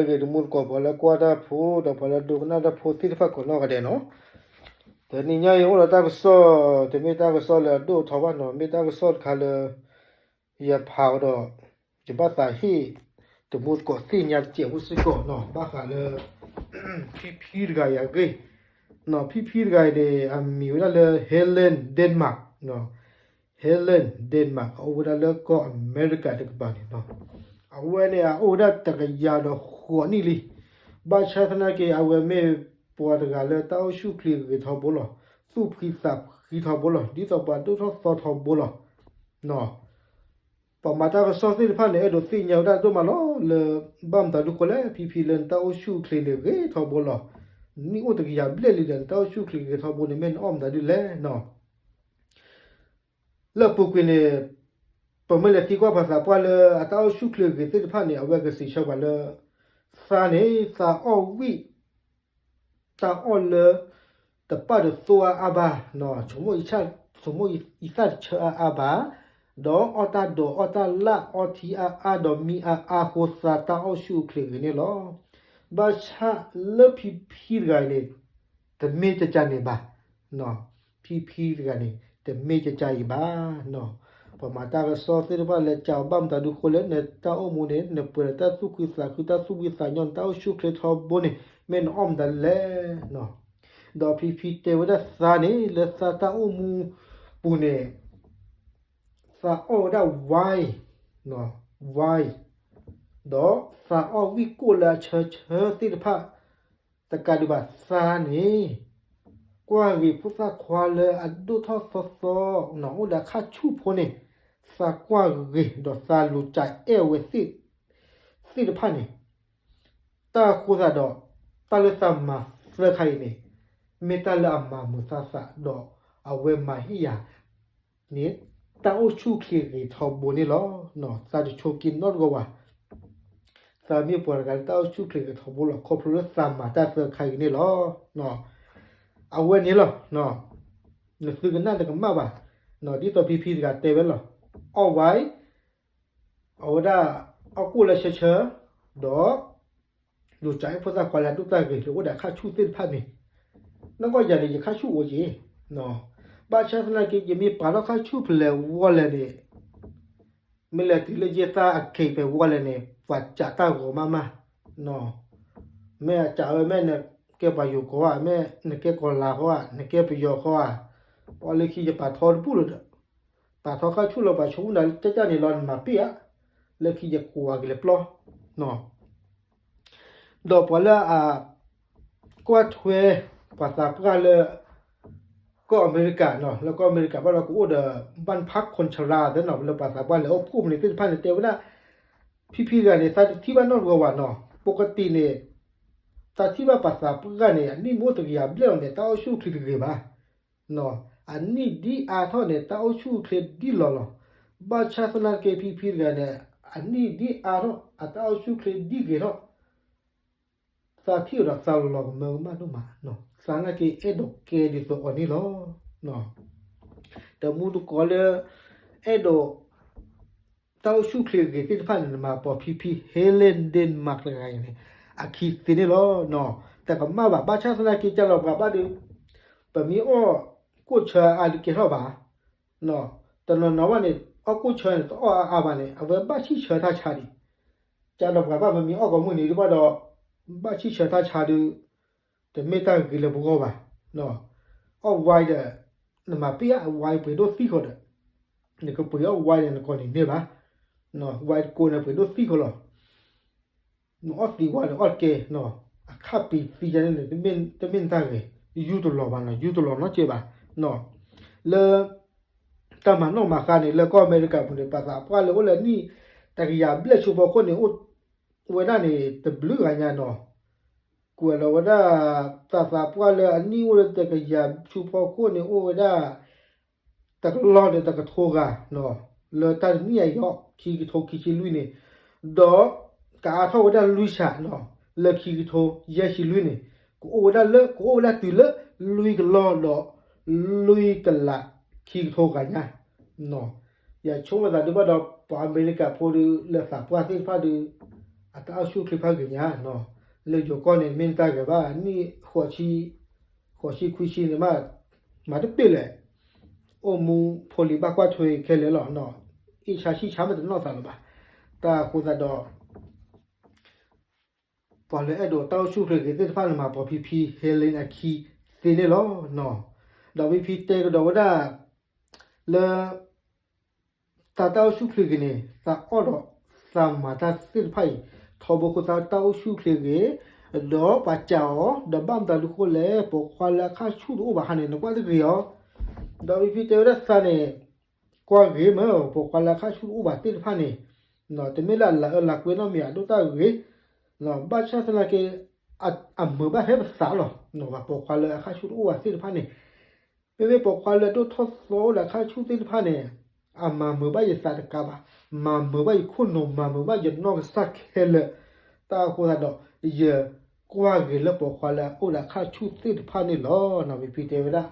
ဂ့ၤတမူတကိး ပှၤလၢကွၢ်တၢ်ဖိ ဒီးပှၤလၢဒိကနၣ်တၢ်ဖိသ့ၣ်တဖၣ်ကိးနီၢ်ဂၤဒဲးနီၤ, တနံၤညါအံၤအိၣ်ဒီးတၢ်ကစီၣ်, တမ့ၢ်တၢ်ကစီၣ်လၢအဒိၣ်အထီဘၣ်နီၤ, မ့ၢ်တၢ်ကစီၣ်တခါလၢ ယဖးအီၤဒီး ယဘၣ်သးဟ့ၣ် တမူတကိးသ့ၣ်ညါတစဲးဖိစ့ၢ်ကီးနီၤ, ဘၣ်ဃးလၢ ဖံဖံတဂၤအံၤအဂ့ၢ်, ဖံဖံတဂၤအံၤန့ၣ် အမံၤဝဲဒၣ်လၢ Helen Denmark, Helen Denmark အအိၣ်ဝဲဒၣ်လၢကီၢ်အမဲရကၤတကပၤန့ၣ်လီၤ. အဝဲန့ၣ် အအိၣ်ဝဲဒၣ်တကယၤဒီးဃိးနံၣ်လံ. ဘၣ်ဆၣ်သနာ်က့ အဝဲမ့ၢ်ပှၤတဂၤလၢတၢ်အိၣ်ဆူၣ်အိၣ်ချ့ဂ့ၤထီဘိလီၤ. သူၣ်ဖှံသးဖှံထီဘိလီၤ. ဒ်သိးပှၤဒိၣ်ထီၣ်သီထီဘိလီၤ. ပှၤမၤတၢ်ကစီၣ်သ့ၣ်တဖၣ်န့ၣ် အဲၣ်ဒိးသ့ၣ်ညါဝဲဒၣ်ဒိၣ်မးလီၤလၢ ဘၣ်မတၤဒုးဃိလဲၣ် ဖံဖံလၢနတၢ်အိၣ်ဆူၣ်အိၣ်ချ့န့ၣ်ဂ့ၤထီဘိလီၤ. နအိၣ်တကယၤဘျဲၣ်လံဒီး နတၢ်အိၣ်ဆူၣ်အိၣ်ချ့ဂ့ၤထီဘိန့ၣ် မ့ၢ်နအီၣ်မတၤဒုးလဲၣ်နီၤ. လၢအပူၤကွံာ်န့ၣ် ပမ့ၢ်လဲၤသံကွၢ်ပှၤသးပှၢ်လၢအတၢ်အိၣ်ဆူၣ်အိၣ်ချ့ဂ့ၤသ့ၣ်တဖၣ်န့ၣ် အဝဲကစံးဆၢပှၤလၢ သးန့ၣ် သးအီၣ်ဝံၣ် တၢ်အီၣ်လၢ တပာ်တသိအါအါဘၣ်, ဆိကမိၣ်အသၣ်တဆၢအါအါဘၣ်, ဒီးအီၣ်တၢ်ဒိးအီၣ်တၢ်လၣ်အီထံအါအါဒီးမံအါအါအဃိ သးတၢ်အိၣ်ဆူၣ်အိၣ်ချ့ဂ့ၤန့ၣ်လီၤ. ဘၣ်ဆၣ်လၢဖံဖံတဂၤအံၤန့ၣ် တမ့ၢ်ကကန့ၣ်ဘၣ်. ဖံဖံတဂၤန့ၣ် တမ့ၢ်ကကအံၤဘၣ်. ပှၤမၤတၢ်ကစီၣ်သ့ၣ်တဖၣ်လဲၤကးအီၤဘၣ်မတၤဒုးဃိလဲၣ် နတၢ်အိၣ်မူန့ၣ် နပှဲၤဒီးတၢ်သူၣ်ခုသးခု တၢ်သူၣ်ဖှံသးညီ နတၢ်အိၣ်ဆူၣ်အိၣ်ချ့ထီဘိန့ၣ် မ့ၢ်နအီၣ်မတၤဒုးလဲၣ်. ဒီးဖံဖံတဲဝဲဒၣ်သးန့ၣ် လၢသးတၢ်အိၣ်မူပူၤန့ၣ် သးအီၣ်ဝဲဒၣ် wine, wine, ဒီးသးအီၣ်ဝံၣ်ကိၣ်လၢအဆၢဆၢသ့ၣ်တဖၣ် တကးဒံးဘၣ်သးန့ၣ် ကွၢ်ဂ့ၤဖိသၣ်ခွါလၢအဒိၣ်ထီၣ်သီသီ အိၣ်ဒီးအခၣ်ဆူၣ်ဖိန့ၣ် သးကွၢ်ဂ့ၤ ဒီးသးလူၤကအဲၣ်ဝဲသ့ၣ်တဖၣ်န့ၣ် တၢ်အဃိသတးဒီး တၢ်လၢသးမၤသၢခါအံၤန့ၣ် မ့ၢ်တၢ်လၢအမၤမုာ်သးသးဒီး အဝဲမၤဟ့ၣ်ယၤန့ၣ် တၢ်အိၣ်ဆူၣ်အိၣ်ချ့ဂ့ၤထီဘိန့ၣ်လီၤ. သးတဆိးက့ၤနီတဂီၤဘၣ်. သးမ့ၢ်ပှၤတဂၤလၢတၢ်အိၣ်ဆူၣ်အိၣ်ချ့ဂ့ၤထီဘိလီၤ. ခီဖျိလၢသးမၤတၢ်သၢခါအံၤန့ၣ်လီၤ. အဝဲန့ၣ်လီၤ. နသုကနၣ်တကမၣ်ဘၣ်. ဒ်သိးဖံဖံတဂၤတဲဝဲလီၤ. အီၣ်ဝဲ အဝဲဒၣ် အီၣ်ကိၣ်လၢဆၢဆၢ ဒီး လူၤကအဲၣ်ဖိသၣ်ခွါလၢအဒိၣ်တၢ်ဂ့ၤ လၢအိၣ်ဒီးအခၣ်ဆူၣ်သ့ၣ်တဖၣ်န့ၣ်, နီၢ်ကီၢ်ယၤန့ၣ် ယခၣ်ဆူၣ်အိၣ်က့ၤ, ဘၣ်ဆၣ်သနာ်က့ ယမ့ၢ်ပာ်ထီၣ်ခၣ်ဆူၣ်ဖဲလဲၣ်ဝီလဲၣ်န့ၣ်, မ့ၢ်လဲၤတုၤလၢယဲၢ်သၣ်အက့ၤဖဲဝီလဲၣ်န့ၣ် ပှၤစးတၢ်ဂီၤမးမး, မ့ၢ်အစးဝဲ မ့ၢ်နကဲပှၤယိၤကီးဧါ, မ့ၢ်နကဲကီၤလၤဃီဧါ, နကဲပယီၤဃီဧါ, ပှၤလၢခံယပာ်ထီတဘူၣ်လၢၤဒီး ပာ်ထီခၣ်ဆူၣ်လီၤ ပှၤဆိကမိၣ်နၤလၢကၠၢ်ကၠၢ်န့ၣ်လီၤ နမၤပ့ၢ်ဧါ, လၢခံယကွၢ်က့ၤလၢပျီ ဒီးပှၤလၢအ ကွၢ်ထွဲ ပှၤသးပှၢ်လၢ ကီၢ်အမဲရကၤနီၤ, လၢကီၢ်အမဲရကၤဘၣ်ဒီးကအိၣ်ဒီး ဘၣ်ဖးခိၣ်ဆရါ သ့ၣ်နီၤ, လၢပှၤသးပှၢ်လဲၤအိၣ်ဖှိၣ်မနုၤသ့ၣ်တဖၣ်န့ၣ် တဲဝဲဒၣ် ဖံဖံတဂၤန့ၣ် သးတထံၣ်ဘၣ်နီတဂီၤဘၣ်နီၤ, ပကတံၢ်န့ၣ် သးထံၣ်ဘၣ်ပှၤသးပှၢ်န့ၣ် အနံၣ်မ့ၢ်အိၣ်တကယၤဘျဲၣ်လီၤန့ၣ် တၢ်အိၣ်ဆူၣ်အိၣ်ချ့တဂ့ၤဘၣ် အနံၣ်ဒ်အါထီၣ်န့ၣ် တၢ်အိၣ်ဆူၣ်အိၣ်ချ့ဒ်လီၤလီၤ. ဘၣ်ဆၣ်သနာ်က့ ဖံဖံတဂၤန့ၣ် အနံၣ်ဒ်အါထီၣ် အတၢ်အိၣ်ဆူၣ်အိၣ်ချ့ဒ်ဂ့ၤထီၣ် သးထံၣ်အီၤဒီးသးလီၤကမၢကမၣ်ဒိၣ်မး, သးနာ်က့အဲၣ်ဒိးကဲဒ်သိးအီၤန့ၣ်လီၤ. တမူတကိးလၢ အဲၣ်ဒိး တၢ်အိၣ်ဆူၣ်အိၣ်ချ့ဂ့ၤသ့ၣ်တဖၣ်န့ၣ် နမၤပိာ်ဖံဖံ Helen Denmark တဂၤအံၤန့ၣ် အခံသ့န့ၣ်လီၤ. တကမၣ်ဘၣ် ဘၣ်ဆၣ်သနာ်က့ ကၢ်လီၤပှၤဘၣ်ဒီး ပမ့ၢ်အီၣ်ကိၣ်ဆၢအါဒုးကဲထီၣ်ဘၣ် တနီၤနီၤဘၣ်န့ၣ် အီၣ်ကိၣ်ဆၢန့ၣ် တအီၣ်အါအါဘၣ်န့ၣ် အဝဲဘၣ်ဆံၣ်ဆၢတၢ်ဆါဒံး, ကၢ်လီၤပှၤဘၣ် ပမ့ၢ်အီၣ်ကိးမုၢ်နံၤဒံးဘၣ်ဒီး ဘၣ်ဆံၣ်ဆၢတၢ်ဆါဒုး တမ့ၢ်တၢ်ဂ့ၤလၢပဂီၢ်ဘၣ်. အီၣ်ဝဲဒီး နမၤပ့ၢ်အဝဲပှ့ၤဒိၣ်သံဃီဒီး နကပှ့ၤအီၣ်ဝဲန့ၣ် နကိးန့ၣ်န့ၢ်ဘၣ်, ဝဲကိးန့ၣ်ပှ့ၤဒိၣ်သံဃီလီၤ. နအီၣ်သံဝဲဒီးအီၣ်တကဲ, အခါပံၤသံယါန့ၣ် တမ့ၢ်တၢ်ဂ့ၤ, ယူတလီၤဘၣ်နီၤ, ယူတလီၤနီတစဲးဘၣ်. လၢ တၢ်မၤနီၣ်မၤဃါန့ၣ် လၢကီၢ်အမဲရကၤပူၤန့ၣ် ပှၤသးပှၢ်လၢအိၣ်လၢနံၣ်တကယၤဘျဲၣ်ဆူဖီခိၣ်န့ၣ် အိၣ်ဝဲဒၣ်န့ၣ် တဘျုးဂၤညါနီၤ, ကွဲးလီၤဝဲဒၣ် ပှၤသးပှၢ်လၢအနံၣ်အိၣ်လၢတကယၤဆူဖီခိၣ်န့ၣ် အိၣ်ဝဲဒၣ် တကလီၢ်ဒီးတကထိဂၤနီၤ, လၢတၢ်တနံၣ်အံၤဒီး ခံကထိခံဆံလွံၢ်န့ၣ်, ဒီးကအါထီၣ်ဝဲဒၣ်လွံၢ်ဆံနီၤ, လၢခံကထိယဲၢ်ဆံလွံၢ်န့ၣ် ကအိၣ်ဝဲဒၣ်လၢ ကအိၣ်ဝဲဒၣ်တုၤလၢလွံၢ်ကလီၢ်ဒီးလွံၢ်ကလး ခံကထိဂၤညါ ယဆိကမိၣ်သးဒုးဘၣ်ဒီး ပှၤအမဲရကၤဖိဒုး လၢသးပှၢ်သ့ၣ်တဖၣ်ဒုး အတၢ်အိၣ်ဆူၣ်အိၣ်ချ့ဖးဂ့ၤညါနီၤ, လၢယိၤကီၢ်န့ၣ် မ့ၢ်နတၢ်ဂဲၤဘၣ် နံၣ်ဃိးဆံ, ဃိးဆံခွံဆံန့ၣ်မး, မၤတပ့ၢ်လဲၣ်, အိၣ်မူဖိလံၤဘၣ်ကွၢ်ထွဲခဲလၢာ်လီၤ, အ့ၣ်ဆါဆံၣ်ဆါမ့ၢ်တနီၢ်သးလၢၤဘၣ်, တၢ်အဃိသတးဒီး ပှၤလၢအဲၣ်ဒိးတၢ်အိၣ်ဆူၣ်အိၣ်ချ့ဂ့ၤသ့ၣ်တဖၣ်န့ၣ် မၤပိာ်ဖံဖံဟ့လ့နအခံသ့န့ၣ်လီၤ. ဒီးဖံဖံတဲကဒီးဝဲဒၣ် လၢ သးတၢ်အိၣ်ဆူၣ်အိၣ်ချ့ဂ့ၤန့ၣ် သးအီၣ်ဒီးသးမၤတၢ်သ့ၣ်တဖၣ်အံၤ ထီဘိဃိသးတၢ်အိၣ်ဆူၣ်အိၣ်ချ့ဂ့ၤ, ဒီးပှၤစံးအီၤ ဒီးဘၣ်မတၤဒုးဃိလဲၣ် ပိာ်ခွါလၢအခၣ်ဆူၣ်တအိၣ်ဘၣ်ဟါန့ၣ် နကွၢ်တဂ့ၤအီၤ, ဒီးဖံဖံတဲဝဲဒၣ်သးန့ၣ် ကွၢ်ဂ့ၤမ့ၢ် ပိာ်ခွါလၢအခၣ်ဆူၣ်တအိၣ်ဘၣ်သ့ၣ်တဖၣ်န့ၣ်, တမ့ၢ်လၢအလၤအၢလၤကွဲနီတမံၤ အဒိၣ်တၢ်ဂ့ၤ, ဘၣ်ဆၣ်သနာ်က့ အမုာ်ဘၣ်ဟဲပသးလီၤ, ပိာ်ခွါလၢအခၣ်ဆူၣ်တအိၣ်ဘၣ်သ့ၣ်တဖၣ်န့ၣ်, မ့မ့ၢ်ပိာ်ခွါလၢအဒိၣ်ထီၣ်သီအိၣ်ဒီးအခၣ်ဆူၣ်သ့ၣ်တဖၣ်န့ၣ်, အမၤမုာ်ဘၣ်ယသးတကးဘၣ်, မၤမုာ်ဘၣ်ယခိၣ်နူာ် မၤမုာ်ဘၣ်ယနီၢ်ကစၢ်ခဲလၢာ်, တၢ်အဃိသတးဒီး ယကွၢ်ဂ့ၤလၢပိာ်ခွါလၢအအိၣ်ဒီးအခၣ်ဆူၣ်သ့ၣ်တဖၣ်န့ၣ်လီၤ. နီၢ်ဖံဖံတဲဝဲဒၣ်,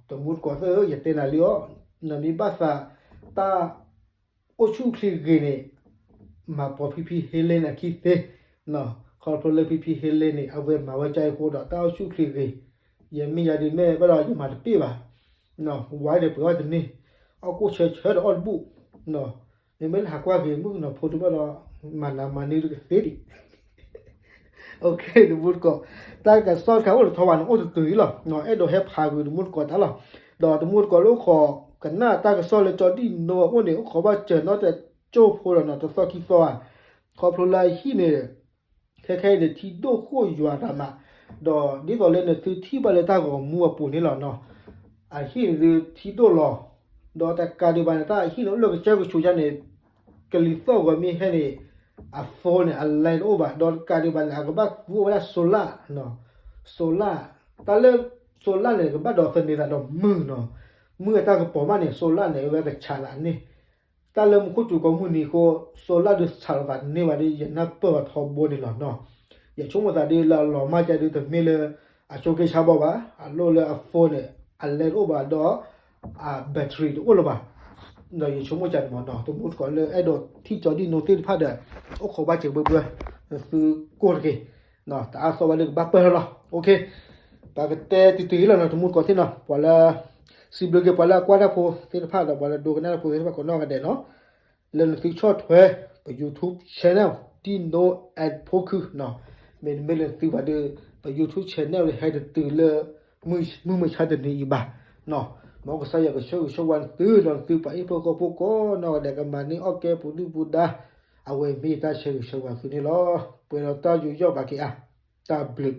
တမူတကိးသ့ၣ်ဧၢ ယတဲနၤလံအီၤ, နမ့ၢ်ဘၣ်သးတၢ် အိၣ်ဆူၣ်အိၣ်ချ့ဂ့ၤန့ၣ်, မၤပိာ်ဖံဖံဟ့လ့နအခံသ့, ခီဖျိလၢဖံဖံဟ့လ့န့ၣ် အဝဲမၤဝဲကအံၤအဃိဒီး တၢ်အိၣ်ဆူၣ်အိၣ်ချ့ဂ့ၤ, ယမ့ၢ်ယၤဒုးမ့ၢ်ဘၣ်ဒီး ယမၤတပ့ၢ်ဘၣ်, ဝါဒီးပှဲၤအီၣ်တန့ၢ်, အီၣ်ကိၣ်ဆၢဆၢဒီးအီၣ်တဘူၣ်, မ့မ့ၢ်လၢဟးကွၢ်ဂ့ၤမုၣ်ကနီၤဖိတဘၣ်ဒီး မၤနၤမၤန့ၢ်တကသ့ဒံး တမူတကိး, တၢ်ကစီၣ်တခါအိၣ်တထီဘၣ်န့ၣ် အိၣ်တတုၤအံၤလီၤ. အဲၣ်ဒိးဟဲဖးကွံာ်တမူတကိးတၢ်လီၤ. ဒီးတမူတကိးလၢအိၣ်ခိးကနၣ်တၢ်ကစီၣ်လၢကၠီဒံၣ်နိအအိၣ်န့ၣ် အိၣ်ခိးဘၣ်စၢၤနီတကၠိဖိဒီးနီၤ တသီခံသီဧါ, ခီဖျိလၢအဟံၣ်န့ၣ် ခဲခဲအံၤန့ၣ် ထံဒိၣ်ဃိၣ်ယွၤတၢ်မး, ဒီးဒ်သိးလၢနသုထံၣ်ဘၣ်လၢတၢ်ဂီၤမူအပူၤန့ၣ်လီၤနီၤ, အဟံၣ်န့ၣ်ဒုးထံဒိၣ်လီၤ, ဒီးတကးဒံးဘၣ်န့ၣ် တၢ်အဟံၣ်န့ၣ်အိၣ်လၢကစၢၢ်ကဆူးယါန့ၣ် ကလံၤသီၣ်ဂီၤမ့ၢ်ဟဲန့ၣ် အသိန့ၣ် အလဲတအိၣ်ဘၣ်, ဒီးတကးဒံးဘၣ်န့ၣ် အကဘၣ်သူဝဲဒၣ် solar, solar, တၢ်လၢ solar န့ၣ် ကဘၣ်ဒီးသန့ၤသးဒီးမုၢ်နီၤ, မုၢ်အတၢ်ကပီၤမးန့ၣ် solar န့ၣ် အဝဲကဆးသးန့ၣ်, တၢ်လၢမူခိၣ်စူၤကိးမုၢ်နံၤအဃိ solar ဒုးဆးလီၤသးန့ၢ်ဘၣ်ဒီး ယနၢ်ပၢၢ်ဘၣ်ထီဘိန့ၣ်လီၤနီၤ. ယဆိကမိၣ်သးဒ်လၢအလီၤမၢ်ကဒုး တမ့ၢ်လၢ အဆိက့ဆါဘီဘၣ်, အလိၣ်လၢအ phone န့ၣ် အလဲတအိၣ်ဘၣ်ဒီး အ battery တအိၣ်လၢၤဘၣ်, ဒီးယဆိကမိၣ်ကန့ၣ်မးနီၤ တမူတကိးလၢအဲၣ်ဒိးထံၣ်ကၠီဒံၣ်နိသ့ၣ်တဖၣ်ဒီး အိၣ်ခိးဘၣ်စၢၤဘှဲဘှဲ, သုကိၢ်တက့ၢ်, တအါသီဘၣ်လၢကဘၣ်ပၢၢ်ထီၣ်လီၤ. ပကတဲတုၤတုၤအံၤလီၤနီၤ တမူတကိးသ့ၣ်နီၤ ပှၤလၢ စံးဘျုးက့ၤ ပှၤလၢအကွၢ်တၢ်ဖိသ့ၣ်တဖၣ်ဒီး ပှၤလၢအဒိကနၣ်တၢ်ဖိသ့ၣ်တဖၣ်ကိးနီၢ်ဂၤဒဲးနီၤ, လၢနသုဆီၣ်ထွဲ ပ YouTube channel ဒံၣ်နိ and ဖိခုနီၤ, မ့တမ့ၢ်လၢသုဘၣ်ဒီး ပ YouTube channel န့ၣ်ဟဲတတုၤလၢ မုၢ်မဆါတနံၤအံၤဘၣ်, မ်ကစၢ်ယွၤကဆၢဂ့ၤဆၢဝါနသုဒီး နသုပှၤဟံၣ်ဖိဃီဖိကိးနီၢ်ဂၤဒဲး ကမၤန့ၢ်အီၣ်ကဲပူၤဒုၣ်ပူၤဒါ, အဝဲမ့ၢ်ယတၢ်ဆၢဂ့ၤဆၢဝါသုန့ၣ်လီၤ. ပှဲၤဒီးတၢ်ယူးယီၣ်ဘၣ်က့ၤအါ, တၢ်ဘျုး